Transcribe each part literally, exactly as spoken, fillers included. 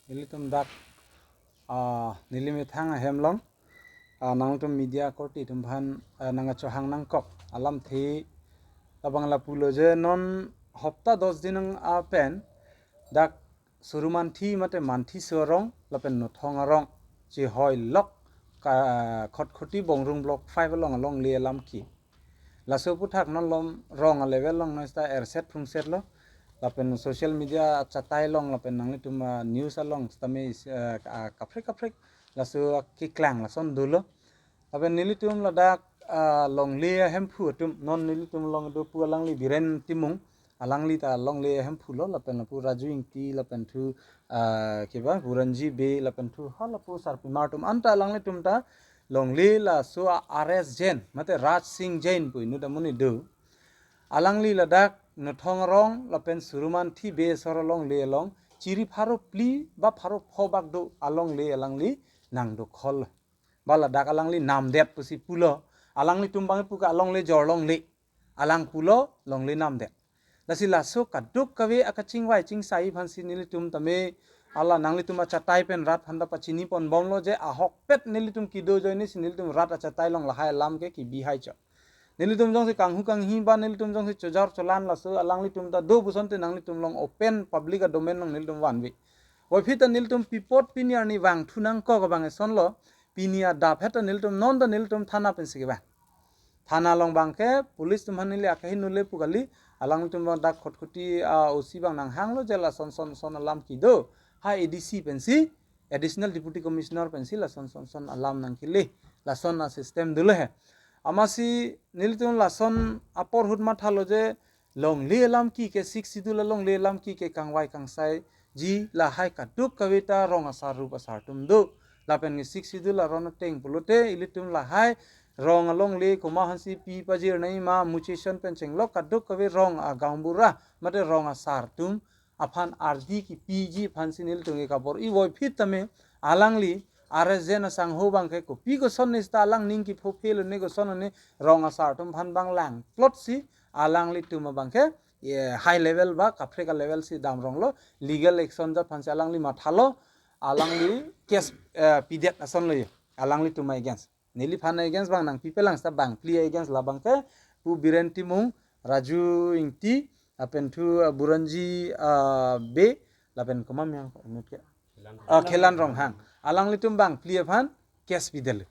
Nelitum dak, ah, neli methang ahem along, ah, nangtum media korte atum aphan, ah, nangkachohang nangkok alamthe labang lapulo je non hopta dos din nang apen dak Surumanthi mate Manthiso arong lapen Nothong arong chehoi lok ka Khatkhati Bongrung Block five along alongle alam ke. Laso aphuthak non lom rong a level along non sita erset phungset lo. Lapen social media achatai along lapen nanglitum, ah, news along sitame, ah, ah, kaprek kaprek laso keklang lason dolo. Lapen nelitum ladak, ah, longle ahemphu atum non nelitum along do pu alangli Biren Timung, alangli ta longle ahemphu lo, lapen lapu Raju Ingti, lapen thu, ah, keba Buranji Bey, lapen thu ha lapu sarpimar atum anta alanglitum ta longle laso a R S Jain mate Raj Singh Jain pu inut amonit do. Alangli ladak Nothong arong lapen Surumanthi Bey asor alongle along chiri pharo phli ba pharo pho bak do alongle alangli nangdokhol. Ba ladak alangli namdet pusi pulo. Alanglitum abang pu ke alongle jor longle. Alang pulo longle namdet. Lasi laso kadokave akachingvai chingsai aphansi nelitum tame hala nanglitum achatai pen rat aphan ta pachini ponbomlo je ahokpet nelitum kedo ajoinesi nelitum rat achatai along lahai alam ke kebi hai chot. Nelitum jongsi kanghu kanghi ba nelitum jongsi chojor cholan laso alanglitum ta do pusonte nanglitum along open public a domain along nelitum vanve. Puvoiphit ta nelitum pi apot pini arni vangthu nangkok abang eson lo, pini adap het ta nelitum non ta nelitum thana pensi kevang. Thana along abang ke police atum aphan neli akehingno le pu kali, alanglitum abang dak Khatkhati, ah, O C abang nanghanglo je lason son son alam kedo. Ha A D C pensi, Additional Deputy Commissioner pensi lason son son alam nangkele. Lason a system dolo he. Amatsi nelitum lason apor ahut mathalo je longle alam ke ke Sixth Schedule alongle alam ke ke kangvai kangsaiji lahai kadokave ta rong asar rup asar atum do. Lapen ke Sixth Schedule aron ateng pulote ilitum lahai rong alongle komat aphansi pi pajir nangji ma mutation pen chenglok kadokave rong a gaonbura mate rong asar atum aphan ardi kepiji aphansi nelitum ke kabor-i. Puvoiphit tame alangli R S Jain asangho abang ke kopi kosonne sita alang ning kepho phelo ne koson ne rong asar atum aphan abang langplotsi alanglitum abang ke, ye, high level ba kaprek a level si damronglo, legal action jat aphansi alangli mathalo, alangli case, eh, pidet ason lo ye, alanglitum against. Neliphan against abang nangpipelang sita bangphli against labang ke pu Biren Timung, Raju Ingti, lapen thu, ah, Buranji, ah, Bey, lapen komat yang inut ke, ah, Khelan Ronghang. Alanglitum bangphli aphan case pidetlo.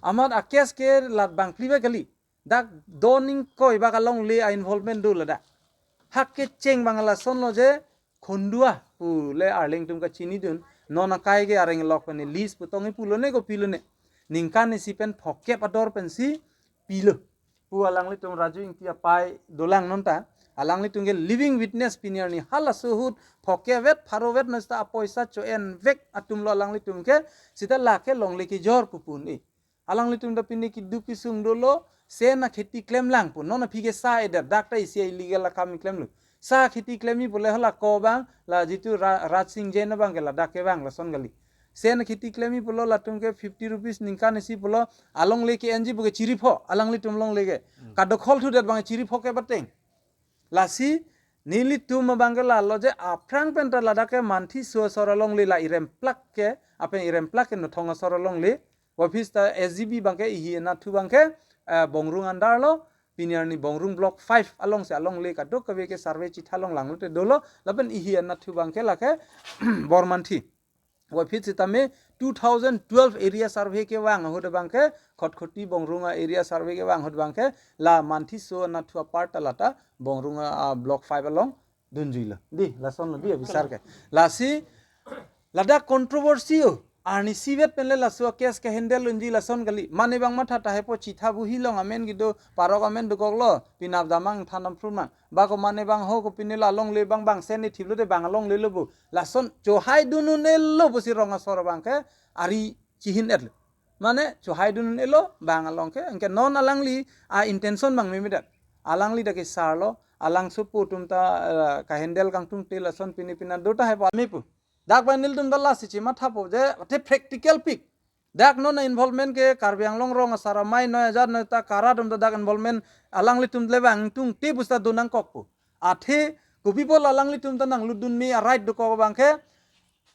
Amat a case ke la bangphli ba kali. Dak do ingkoi bak alongle a involvement do ladak. Hak kecheng abang lason lo je Khondua pu le arleng atum kachinidun, non akai ke areng lok pen list pu tong-i pulo ne kopilo ne. Ningkan isi pen phokep ador pensi pilo. Pu alanglitum Raju Ingti apai dolang non ta. Alanglitum ke living witness pini arni halaso ahut phokep vet pharo vet non sita apoisa cho-en vek atum lo alanglitum ke sita lake longle kejor pu pu un-e. Alanglitum ta pini keduk kesung dolo, sen akheti klemlang pu. Non aphi ke sa eder, dak ta isi illegal akam klemlo. Sa kheti klemji pule hala ko abang, la jitu Ra-, Raj Singh Jain abang ke ladak kevang lason kali. Sen akheti klemji pulo latum ke fifty rupees ningkan isi pulo, alongle ke-enji pu ke chiri pho, alanglitum longle ke. Hmm. Kadokhol thudet abang chiri pho ke bateng. Lasi nelitum abang ke lalo je aphrang pen ta ladak ke Manthiso asor alongle la iremplak ke, apen iremplak ke Nothong asor alongle. Office ta S G B abang ke ihi anat thu abang ke, eh, Bongrung under lo, pini arni Bongrung Block five alongsi alongle kadokave ke survey chitha longlanglote dolo, lapen ihi anat thu abang ke lake Bormanthi. Puvoiphit sitame two thousand twelve area survey kevang ahut abang ke, Khatkhati Bongrung a area survey kevang ahut abang ke, la Manthiso anat thu apart ta lata Bongrung a, a, Block five along dunjuilo. Di, lason lo di abisar ke. Lasi, ladak controversy o. Arnisi vet pen le laso case ke handle unji lason kali. Mane abang matha tahai po chitha buhi along amen kedo parok amen dokoklo. Penap damnang than damphru nang. Ba ko mane abang ho ko pini la longle abang bang sen ni thiplo te bang longle lo bu. Lason chohai dun un-elo pusi rong asor abang ke ari chihin-etlo. Mane chohai dun un-elo bang along ke, anke non alangli a intention abang memedet. Alangli dak ke sar lo, alangso pu atum ta, eh, ka handle kangtung te lason pini pina do tahai po mepu. Dak ba nelitum ta lasi chimathapo je, te practical pik. Dak non involvement ke Karbi Anglong rong asar amei noi ajar noi ta kara atum ta dak involvement alanglitum le bang tung te pusi ta do nangkokpo. Athe kopi pulo alanglitum ta nanglut dun me a right dokok abang ke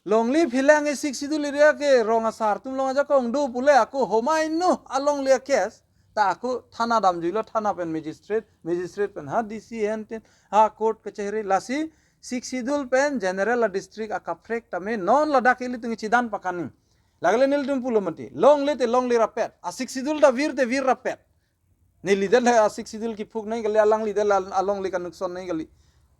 Longle phelang e Sixth Schedule area ke rong asar atum along ajakong do pule ako homai no alongle a case. Ta ako thana damjuilo, thana pen magistrate, magistrate pen ha D C hen tin, ha court kachari, lasi Sixth Schedule pen general a district akaprek tame non ladak ilitum chidan pakani. Lake le nelitum pulo mati. Longle te longle rapet. A Sixth Schedule ta vir te vir rapet. Neli det le a Sixth Schedule kiphuk nai kali, alangli det le al-, alongle kanukson nai kali.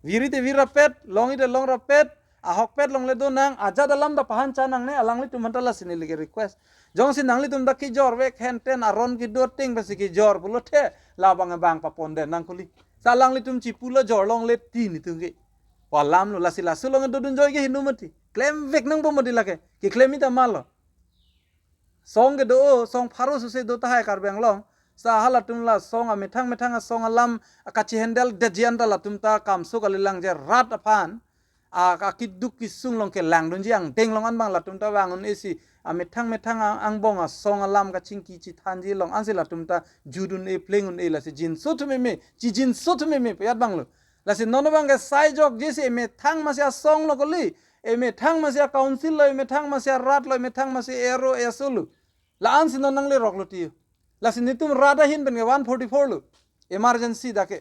Viri te vir rapet, longle te long rapet, ahokpet longle donang, ajat alam ta pahan cha nangne, alanglitum aphan ta lasi neli ke request. Jongsi nanglitum ta kijor vek hen ten aron kedo ateng pensi kijor pulo te, labang bang papon den nang kuli. Sa alanglitum chipulo jor longle ti nelitum ke. Pu alam lo, lasi laso along dodun joi ke hinu mati. Klem vek nangpo mati lake. Keklem-i ta malo. Song kedo, song pharo suse do tahai Karbi Anglong. Sa halatum la song amethang methang asong alam akachi handle detji an ta latum ta kamso kalilang je rat aphan. A, akiduk kisung along kelang dunji angdeng along an bang latum ta vang un-e si. Amethang methang ang, angbong asong alam kachingki chithanji along ansi latum ta judun-e pleng un-e, lasi jinso thu meme, chi jinso thu meme payat bang lo. Lasi non bang ke sai jokje si emethang masi asong lo kali, emethang masi a council lo, emethang masi arat lo, emethang masi ero eso lo. La ansi non nangle rok lo ti. Lasi nelitum rat ahin pen ke one forty-four lo. Emergency dak ke.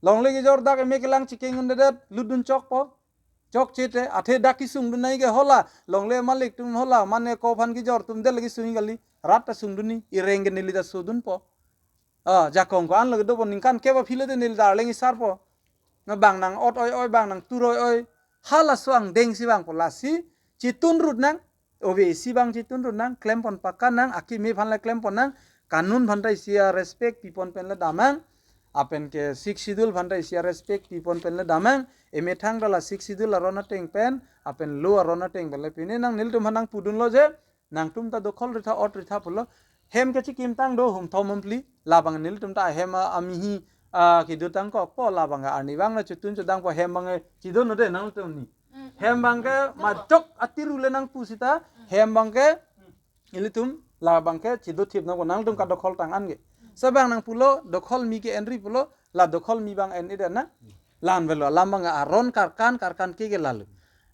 Longle kejor dak eme kelang chikeng un-edet, ludun chokpo. Chokche te, athe dak kisung dun nai ke hola, longle malik atum hola, mane ko aphan kejor atum det le kisung kali, rat ta sung dun ni, ireng ke neli ta sudunpo. Ah, jakong ko-an lake dopo, ningkan kep aphi le te neli darling isarpo. Nga bang nang ot oi oi, bang nang tur oi oi. Halaso angdeng si bang po, lasi chitun rut nang. Ove isi bang chitun rut nang, klempon pakka nang, akimi aphan le klempon nang, kanun aphan ta isi a respect pipon pen le damnang, apen ke Sixth Schedule aphan ta isi a respect pipon pen le damnang, emethang ta la Sixth Schedule aron ateng pen, apen law aron ateng pen le pine nang nelitum aphan nang pudun lo je, nangtum ta dokhol ritha ot ritha pulo. Hem kachikimtang do hum thom hum phli, labang nelitum ta hem a, amihi, a, kedo tangkokpo, labang arnivang na chitun chodangpo, hem bang e chido no de nangtum ni. Mm. Hem bang ke majok atiru le nang pusita, hem bang ke ilitum labang ke chido thip nangpo, nangtum kadokhol tang an ke. Sa bang nang pulo, dokhol mi ke enri pulo, la dokhol mi bang en-edet na. Lan velo, alam bang aron karkan, karkan ke ke lalu.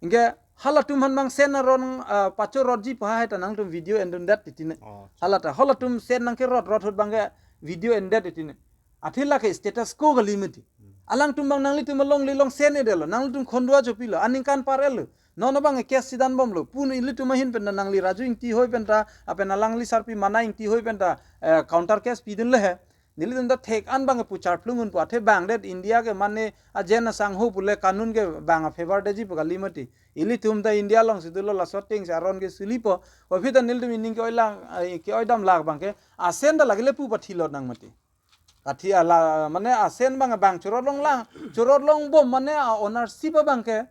Anke halatum aphan bang sen aron, ah, pacho rotji pu hai ta nangtum video endundet titi ne. Oh. Hala ta, halatum sen nang ke rot, rot ahut bang ke video endet titi ne. Athe lake status quo kali mati. Hmm. Alangtum bang nanglitum alongle along sen-edetlo, nanglitum khondua chopilo, aningkan par-etlo. Non bang case chidan bomlo, pun ilitum ahin pen ta nangli Raju Ingti hoi pen ta, apen alangli sarpi Mana Ingti hoi pen ta, eh, counter case pidun le he. Nelitum ta thek an bang pu charplung un pu athe bang det India ke mane ajen asangho pule kanun ke bang a favor detji pu kali mati. Ilitum ta India alongsi dolo, laso ateng si aron ke sulipo. Aphi ta nelitum ining ke-oi lang, eh, ke-oi dam lak bang ke. Asen ta lake le pu pathi lot nang mati. Kathi ala, mane asen bang bang chorot long lang, chorot long bom mane a ownership abang ke.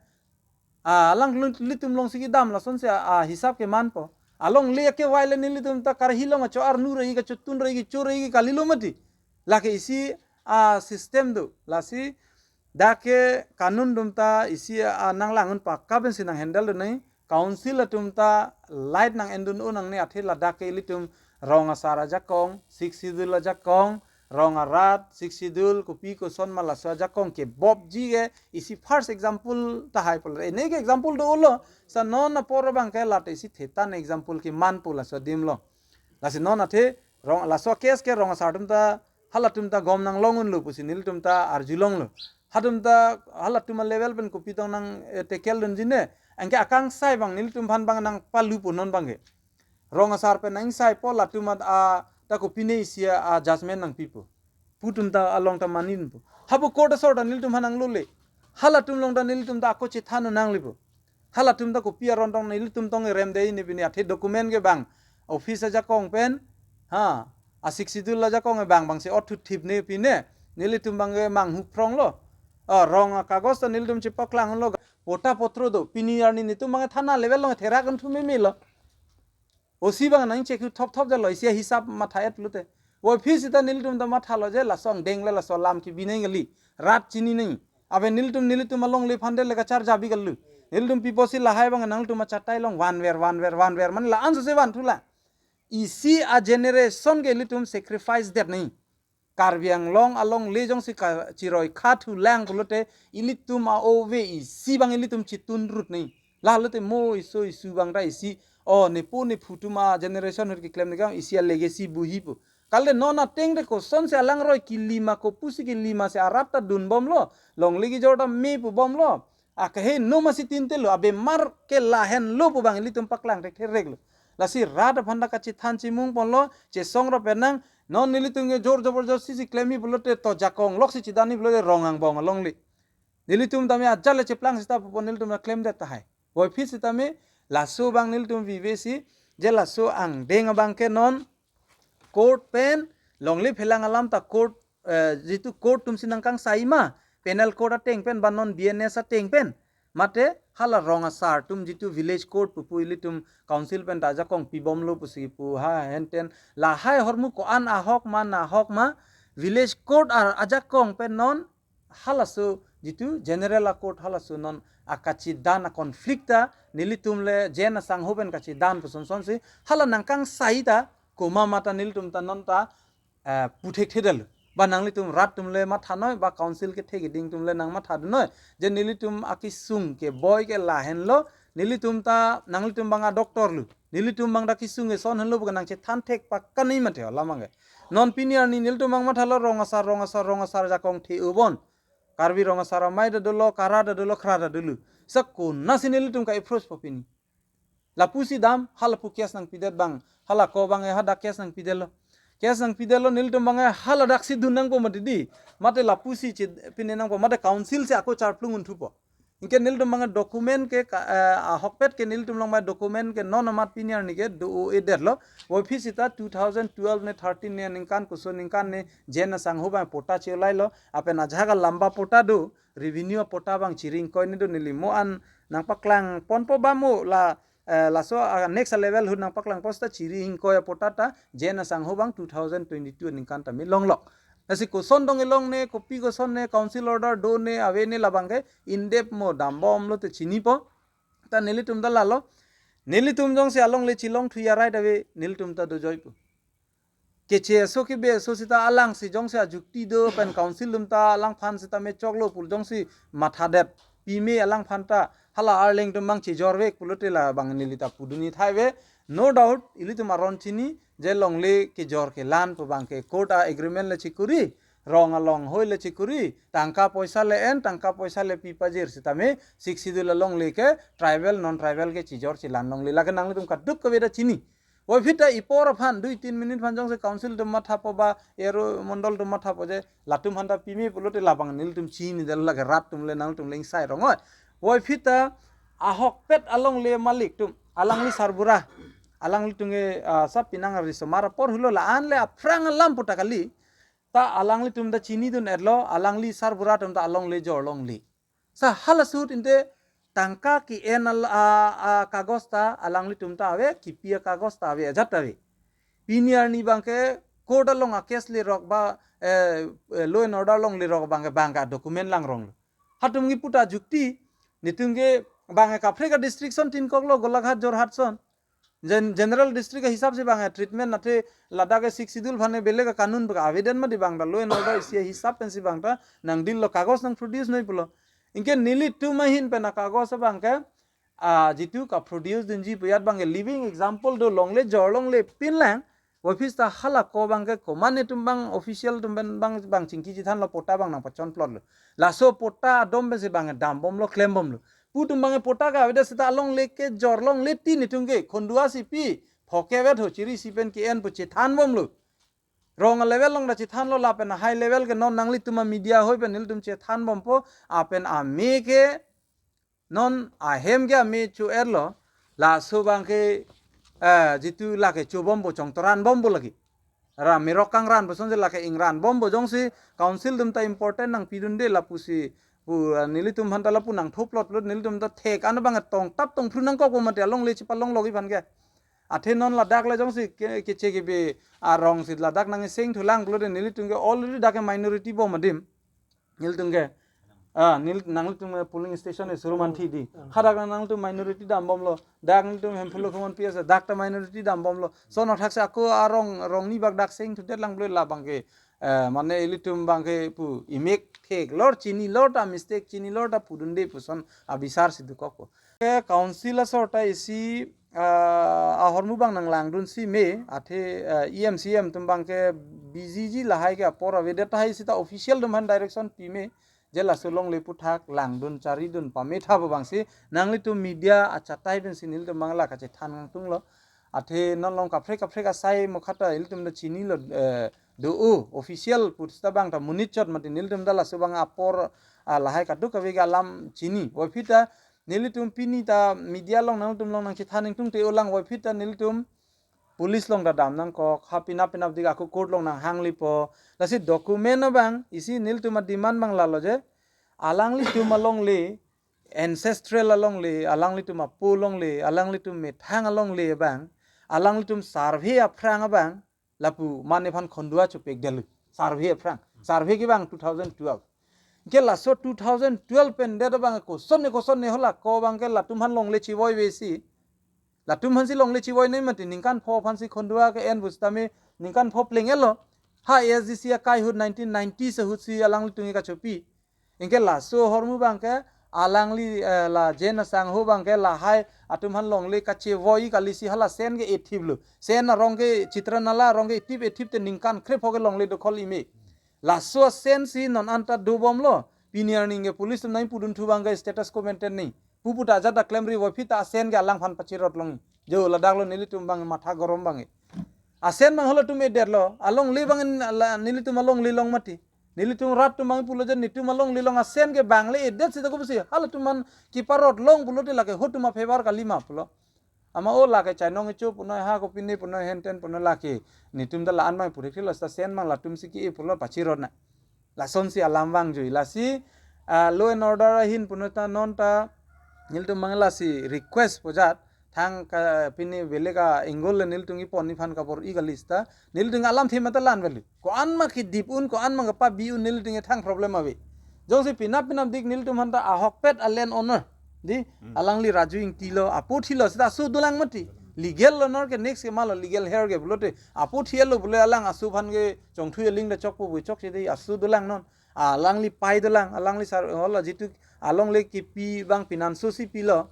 A, alanglitum alongsi kedam lasonsi a, a hisap kemanpo. Alongle akevai le nelitum ta Karhi along acho arnu rai, kachotun rai, kecho rai kalilo mati. Lake isi a system do, lasi dak ke kanun atum ta isi a nang lang un pakka pensi nang handle dun nai. Council atum ta light nang endun un nangne, athe ladak ke ilitum rong asar ajakong, Sixth Schedule ajakong, rong arat, Sixth Schedule, kopi koson ma laso ajakong kebopji ke isi first example tahai pulo. Ene ke example dolo, sa non apor abang ke lata isi thetan example kemanpo laso adim lo. Lasi non athe rong, laso case ke rong asar atum ta, halatum ta gom nang long unlo pusi nelitum ta arjulonglo. Hatum ta, halatum a level pen kopi tong nang, eh, tackle dunji ne. Anke akangsai bang nelitum aphan bang nang palupo non bang ke. Rong asar pen nang ingsaipo, latum at a ta kopine isi a judgment nangpipo. Pu atum ta along ta maninpo. Hapu court asor ta nelitum aphan nang lole. Halatum along ta nelitum ta ako chethan nanglipo. Halatum ta kopi aron tong nelitum tong erem dei ne pini, athe document ke bang office ajakong pen. Ha, a Sixth Schedule ajakong e bang bangsi othu thip ne pine. Nelitum bang ke manghu phronglo. A, rong akagos ta nelitum chepaklang lo. Pota potro do. Pini arni nelitum bang thana level along therak un thu meme lo. O C bang nang check thop thop jalo, isi hisap matha-et lote. Office ta nelitum ta mathalo je laso angdeng le laso alam kebi nai kali. Rat chini nai. Abe nelitum, nelitum alongle aphan det le kacharja bi kalu. Nelitum pipo si lahai bang nangtum achatai along vanver, vanver, vanver. Mane la-an sose van thu la. Isi a generation ke ilitum sacrifice det nai. Karbi Anglong alongle jongsi kachiroi khathu lang pulote ilitum a ove isi bang ilitum chitun rut nai. Lalo te mo iso isu abang ta isi, o nepo nephu atum a generation ahut keklem de kang isi a legacy buhi pu. Kali non ateng de kosonsi alangroi kelima, kopusi kelima si arat ta dunbomlo. Longle kejor ta me pubomlo. Akeheno masi tinte lo, abemar ke lahenlo pu abang ilitum paklang thekthe rek lo. Lasi rat aphan ta kachethan chimung ponlo, chesong ra penang, non nelitum ke jor joborjosti si klemji pulote to jakong loksi chedanji pulote rong angbong alongle. Nelitum tame ajat le cheplang sita pupo nelitum ta klemdet tahai. Boiphi sitame laso abang nelitum vive si, je laso angdeng abang ke non court pen longle phelang alam ta court, eh, jitu court atum si nangkangsai ma, penal court ateng pen ba non B N S ateng pen. Mate hala rong asar atum jitu village court pupu ilitum council pen ta ajakong pibomlo pusi pu ha henten lahai ahormu ko-an ahok ma nahok ma village court ar ajakong pen non halaso jitu general a court halaso non akachedan a conflict ta nelitum le Jen asangho pen kachedan puson sonsi hala nangkangsai ta komat ma ta nelitum ta non ta, eh, pu thekthedetlo. Ba nanglitum rat atum le mathanoi ba council kethe keding atum le nangmathadunoi. Je nelitum akesung keboi ke lahenlo, nelitum ta nanglitum abang a doctor lo. Nelitum abang ta kesung eson henlo pu ke nangchethan thek pakani mate alam abang ke. Non pini arni nelitum abang mathalo rong asar, rong asar, rong asar ajakong the-o bon. Karbi rong asar amei ta dolo, kara ta dolo, khra ta dolo. Sa konatsi nelitum ka-approach po pini. Lapusi dam, halapu case nangpidet abang. Hala ko abang e hadak case nangpidetlo. Case nangpidetlo nelitum abang e haladaksi dun nangpo mati di. Mate lapusi che pine nangpo, mate council si ako charplung unthupo. Anke nelitum abang e document ke ka, eh, ahokpet ke nelitum along abang e document ke non amat pini arni ke do-o-edetlo. Boiphi sita two thousand twelve ne thirteen ne aningkan koson aningkan ne Jen asangho abang e patta che-olailo. Lapen ajahak alamba patta do, revenue patta abang chiri ingkoi ne do, neli mo an nangpaklang ponpo ba mo la, eh, laso, ah, next level ahut nangpaklang pon sita chiri ingkoi apatta ta Jen asangho abang two thousand twenty-two aningkan tame longlok. Lasi koson dong elong ne, kopi koson ne, council order do ne, ave ne, labang ke in-depth mo dambomlo te chinipo. Ta nelitum ta lalo. Nelitum jongsi alongle chelong thuya right ave, nelitum ta dojoipo. Keche aso kebe aso sita alangsi jongsi ajukti do pen council atum ta alangphan sitame choklo pu jongsi mathadet pime alangphan ta hala Arleng atum abang chejorvek pulote labang neli ta pudunji tahai ave. No doubt ilitum aron chini je longle kejor kelan pu abang ke court a agreement le chekuri, rong along hoi le chekuri, tangka poisa le en, tangka poisa le pi pajir sitame Sixth Schedule alongle ke tribal non tribal ke chejor chelan longle lake nanglitum kaduk kave ta chini. Boiphi ta ipor aphan dui tin minute aphan jongsi council atum mathapo ba ero mondol atum mathapo je latum aphan ta pime pulote labang nelitum chinidetlo lake rat atum le nangtum le ingsai rongoi. Boiphi ta ahokpet alongle malik atum alangli sarbura alanglitum ke, ah, sab pinang arisomar apor hulo la-an le aphrang alam puta kali. Ta alanglitum ta chinidun-etlo, alangli sarbura atum ta alongle jor longle. Sa hala ahut inte tangka ke-en al-, a, a, kagos ta alanglitum ta ave, kipi akagos ta ave, ajat ave. Pini arni abang ke court along a case lerok ba, eh, eh, law and order along lerok abang ke abang ke document langronglo. Hatum kipu ta jukti, netum ke abang ke kaprek a district ason tinkoklo, Golaghat, Jorhat ason. Gen-, general district ahisap si abang a treatment athe ladak ke Sixth Schedule aphan ke belek a kanun bak avedetma di abang ta law and order isi ahisap pensi abang ta nang deal lo, kagos nang produce noi pulo. Anke nelitum ahin pen akagos abang ke, ah, jitu ka produce dunji pu ajat abang ke living example do, longle jor longle pinlang. Boiphi ta hala ko abang ke komat netum abang official atum pen abang, abang chingki chethanlo, patta abang nangpachon plotlo. Laso patta adom pensi abang ke dambomlo, klembomlo. Pu atum abang ke patta ke avedet sita alongle kejor longle tin netum ke khonduasi pi phoke vet ho chiri isi pen ke-en pu chethanbomlo. Rong a level along ta chethanlo lapen a high level ke non nanglitum a media hoi pen nelitum chethanbompo lapen ame ke non ahem ke ame cho-etlo, laso abang ke, eh, jitu lake chobompo, chongtoranbompo lake. Ra merok kangran puson je lake ingranbompo, jongsi council atum ta important nangpidunde lapusi pu, eh, nelitum aphan ta lapu nangthoplotlo, nelitum ta thek an abang tongtap tongphru nangkokpo mate alongle chepalonglo-ik aphan ke. Athe non ladak le jongsi ke, keche kebe arong si ladak nang seng thulang pulote nelitum ke already dak ke minority bom adim. Nelitum ke, ah, nel-, nanglitum ke polling station e surumanthi di. Ah. Hadak nangtum minority dambomlo. Dak nelitum Hemphu Lokhomon P S, dak ta minority dambomlo. Sono thakse ako arong, rong ni bak dak seng thudet lang pulote labang ke, eh, mane ilitum abang ke pu imek theklor, chinilor ta mistake, chinilor ta pudunde puson abisar si dokokpo. Ke council asor ta isi, ah, ahormu abang nanglangdunsi me, athe, ah, E M C M atum abang ke B G G lahai ke apor avedet tahai sita official atum aphan direction pi me, je laso longle aputhak langdun charidun pame tha abangsi, nanglitum media achatai pensi nelitum abang la kachethan kangtung lo. Athe non along kaprek kaprek asai mokha ta ilitum ta chinilo, eh, do-o official pu sita abang ta monit chot mati, nelitum ta laso abang apor, ah, lahai kadokave ke alam chini. Voiphit ta nelitum pini ta media along nangtum along nangchethan ingtung te olang, voiphit ta nelitum police along ta dam nangkok, ha penap penapdik ako court along nanghanglepo. Lasi document abang isi nelitum ademand abang lalo je, alanglitum alongle, ancestral alongle, alanglitum apo alongle, alanglitum methang alongle abang, alanglitum survey aphrang abang, lapu mane aphan khondua chopek delu. Survey aphrang. Survey ke abang two thousand twelve. Ke laso two thousand twelve pen det abang kosonne kosonne hala ko abang ke latum aphan longle chivoive si. Latum aphansi longle chivoinoi mati, ningkan pho aphansi khondua ke en pu sitame ningkan pho pleng-et lo. Ha A S D C akai ahut nineteen ninety ahut si alanglitum ke kachopi. Anke laso ahormu abang ke alangli, eh, la Jen asangho abang ke lahai atum aphan longle kachevoi kali si hala sen ke ethip lo. Sen arong ke Chitranala arong ke ethip ethip te ningkan krepho ke longle dokhol ime. Laso asen si non anta dobomlo. Pini arni ke police atum nangpudunthu abang ke status quo maintain ni. Pupu ta ajat ta klemri, voiphit ta asen ke alangphan pachirot longi. Jo ladak lo nelitum abang matha gorom abang. Asen abang halatum edet lo. Alongle abang la nelitum alongle along mati. Nelitum rat atum abang pulo je netum alongle along asen ke abang le edet sita kopusi halatum aphan kiparot long pulote lake hotum afebar kalima pulo. Ama o lake chainong icho punoi ha kopine punoi henten punoi lake. Netum ta la-an abang purik thilo sita sen abang latum si ki-e pulo pachirot na. Lasonsi alam vangjui. Lasi, ah, law and order ahin punoi ta non ta nelitum abang lasi request pujat thang ka pini belek a-angle le nelitum ipon iphan kabor-i kali sita. Nelitum alamthe mata la-an velu. Ko-an ma kedip un, ko-an ma kepabi un nelitum ethang problem ave. Jongsi penap penapdik nelitum aphan ta ahokpet a-land owner. Di, hmm, alangli Raju Ingti lo, apo thilo, sita aso dolang mati. Legal lo nor ke next ke malo, legal her ke pulote. Apo thilo pule alang aso aphan ke chongthu aling ta chokpo pu chokche di aso dolang non. Alangli pai dolang, alangli sar, hola jitu alongle kipi abang penanso si pilo.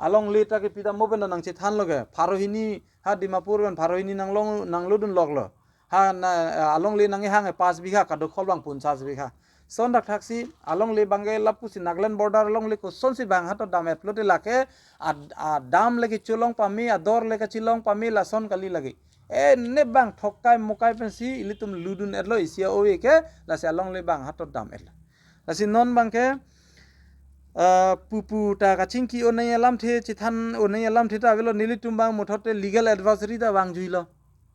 Alongle ta kipi ta mo pen nangchethan lo ke. Pharo hini ha Dimapur pen pharo hini nanglong, nanglodun lok lo. Ha na, alongle nanghang e pas bigha, kadokhol abang ponsas bigha. Son dak thaksi alongle abang ke lapusi Nagaland border alongle kosonsi abang hato dam-et lote lake ad-, adam le kecholong pame, ador le kachelong pame lason kali lake. E ne abang thokai mokai pensi ilitum ludun-et lo isi a-ove ke, lasi alongle abang hato dam-et lo. Lasi non abang ke, eh, pupu ta kachingki onai alamthe, chethan onai alamthe ta avelo, nelitum abang muthote legal advisory ta vangjui lo.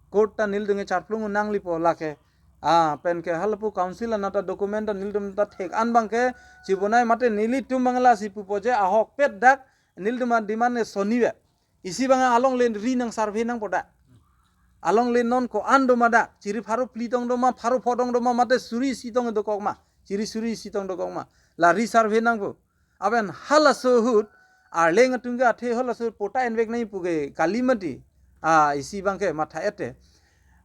Court ta nelitum ke charplung nanglipo lake. Ah, pen ke halapu council anat ta document ta nelitum ta thek an abang ke chibonai mate nelitum abang lasi pupo je ahokpet dak nelitum a-demand ke sonive. Isi abang alongle ri nang survey nangpo dak. Alongle non ko-an doma dak. Chiri pharo phli tong doma, pharo pho tong doma, mate suri isi tong dokok ma. Chiri suri isi tong dokok ma. La ri survey nangpo. Aben halaso ahut arleng atum ke athe halaso pota envek nangji pu ke kali mati. Ah, isi abang ke matha-et te.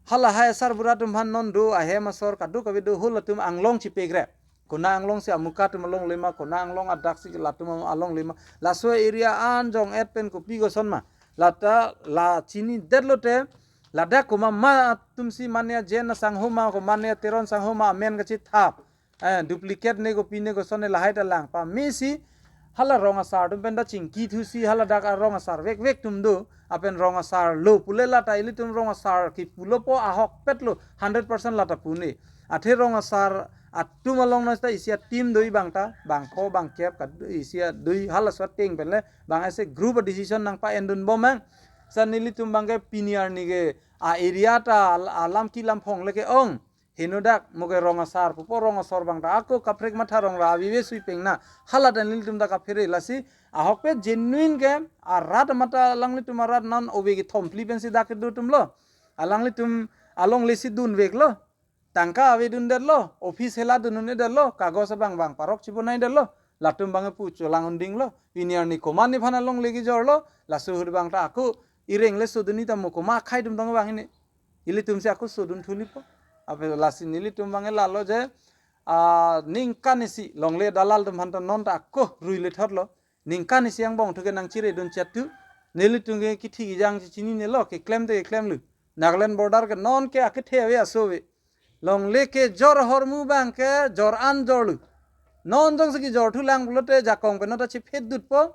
Hala hai asarbura atum aphan non do ahem asor kadokave do halatum anglong chipegre. Kona anglong si amuka atum alongle ma, kona anglong adak si latum alongle ma. Laso area an jong-et pen kopi koson ma. Lata la chinidet lote, ladak komat ma atum si mane Jen asangho ma, ko mane Teron asangho ma, amen kachethap. Eh, duplicate ne kopi ne koson ne lahai ta lang pame si, hala rong asar atum pen ta chingki thusi, hala dak arong asar vekvek atum do, apen rong asar lo pule lata ilitum rong asar kipulo po ahokpet lo, hundred percent lata pu ne. Athe rong asar atum along nasta isi a-team do-i abang ta, bang pho bang kep ka isi a do-i halaso ateng pen le, abang ase group a-decision nangpa-endun bom ang. Sa nelitum abang ke pini arni ke a-area ta al-, alam ki lam phong le ke-ong. Henodak mo ke rong asar pupo, rong asor abang ta ako kaprek matha rong ra avive sui pengna. Hala ta nelitum ta kaphere lasi ahokpet genuine ke arat mata alanglitum arat non ove kethom phli pensi dak kedo atum lo. Alanglitum alongle si dunvek lo. Tangka avedundet lo, office hela dunundet lo, kagos abang abang parok chibonaidet lo. Latum abang pu cholang unding lo. Pini arni komat nephan alongle kejor lo, laso ahut abang ta ako ireng le soduni ta mo koma akhai atum tong abang ini. Ilitum si ako sodun thulipo. Ape lasi nelitum abang lalo je, ah, ningkan isi longle dalal atum aphan ta non ta ako rui le thot lo. ningkan isi angbong thu ke nangchiredun chet thu. Nelitum ke kithi kijang chinine lo, keklem te keklem lo. Nagaland border ke non ke akethe ave aso ave. Longle kejor ahormu abang ke jor an jor lo. Non jongsi kejor thulang pulote jakong pen nota chiphet dutpo.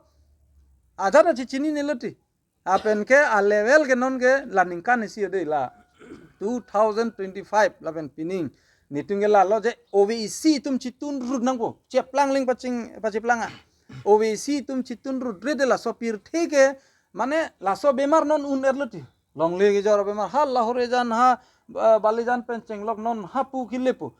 Ajat ta chichinine lo ti. Lapen ke a level ke non ke la ningkan isi ode la two thousand twenty-five lapen pining. Netum ke lalo je O V C atum chitun rut nangpo. Cheplang ling paching pachiplang a. O V C atum chitun rut re de laso pirthe ke, mane laso bemar non un-er lo ti. Longle kejor bemar ha Lahorijan ha, eh, Balijan pen chenglok non ha pu kilepo.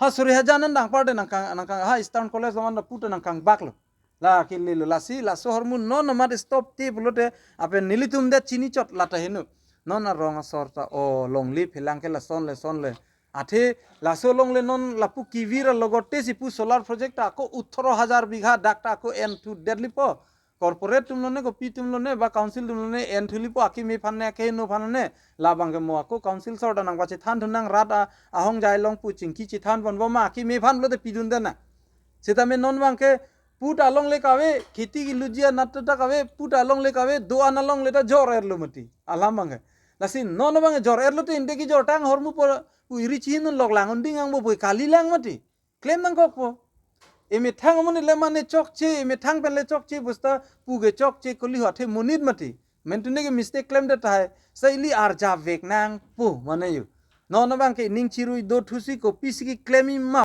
Ha suri hajan an dang par de nangkang nangkang ha Eastern College lo man da pu te nangkangbak lo. La kile lo lasi laso ahormu non amat stop te pulote lapen nelitum det chini chot lata heno. Non arong asor ta o longle phelang ke lason le son le. Athe laso longle non lapu kevir alogote si pu solar project ta ako othoro hajar bigha dak ta ako en thu det lipo. Corporate atum lone, kopi atum lone, ba council atum lone, en thu lipo akimi aphan ne, akeheno aphan ne, labang ke mo ako council sor ta nangpachithan thu nang rat a, ahongjai along pu chingki chithan ponbom ma akimi aphan pulote pidun den na. Sitame non abang ke pu ta longle kave, kheti kiluji anat ta kave, pu ta longle kave, do-an alongle ta jor-er lo mati. Alam abang ke. Lasi non abang ke jor-er lo te inde kejor tang ahormu po, pu iri chihin lok lang unding ang bo pu kali lang mati. Klem nangkokpo. Emethang amonit le mane chokche, emethang pen le chokche, bosta pu ke chokche kuli ho athe monit mati. Mentune ke mistake klemdet tahai. Sa ili arjap vek nangpo mane yo. Non abang ke ning chirui do thusi kopisi keklem ima